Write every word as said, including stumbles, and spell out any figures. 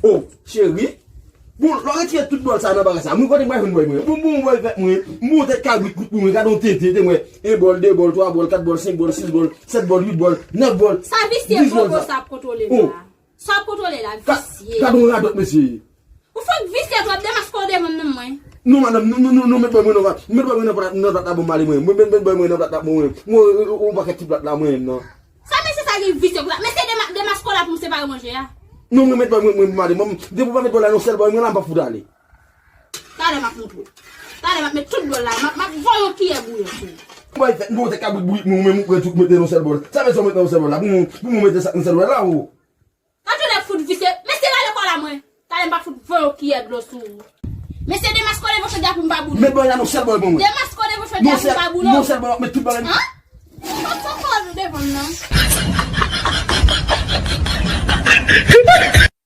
Oh, cheri. Bon, lè w retire tout bòl sa nan bagay sa, mwen kote mwen jwenn bòy mwen. Bon, bon, bòy fèt mwen. Bon, tèt kabrit kout pou mwen. Gade yon tenten, te mwen. En bòl, de bòl, twa bòl, kat bòl, senk bòl, sis bòl, sèt bòl, uit bòl, nèf bòl, dis bòl sa. Sa visye bobo sa ap kontwole la. Sa ap kontwole la, visye. Gade yon radòt, mesye. Ou fòk visye twòp, demaske w devan nan mwen. Non, madanm, non, non, non, non, met bòy mwen nan plat, met bòy mwen nan plat, nan plat la pou m ale mwen. Mwen, met, met bòy mwen nan plat la pou mwen. Mwen, yon pakèt ti plat la mwen, non. Sa mesye sa gen visye konsa? Mesye dema-, demaske w la pou m separe manje a. Non, mwen met bòy mwen, mwen, mwen ale. Mwen, depi w pa met bòy la nan sèl bòy mwen la, m p ap fout ale. Talè m ap montre w. Talè m ap met tout bòl la. M ap, m ap voye yon kiyè bouyon sou ou. Bòy fèt, bon, tèt kabrit bourik mwen, mwen, mwen, tou mete nan sèl bòl. Sa fè sa w met nan sèl bòl la. Pou mwen, pou mwen mete sa nan sèl bòl la, o. Antounèk fout visye. Mesye, rale kò la mwen. Talè m pa fout voye yon kiyè dlo sou ou. Mesye, demaske w devan chòdyè pou m pa boule. Met bòy la nan sèl bòy mwen. Demaske w devan chòdyè pou m pa boule. Non, sèl bòy, met tout bagay. An? Sòt, sòt kò nou devan m nan.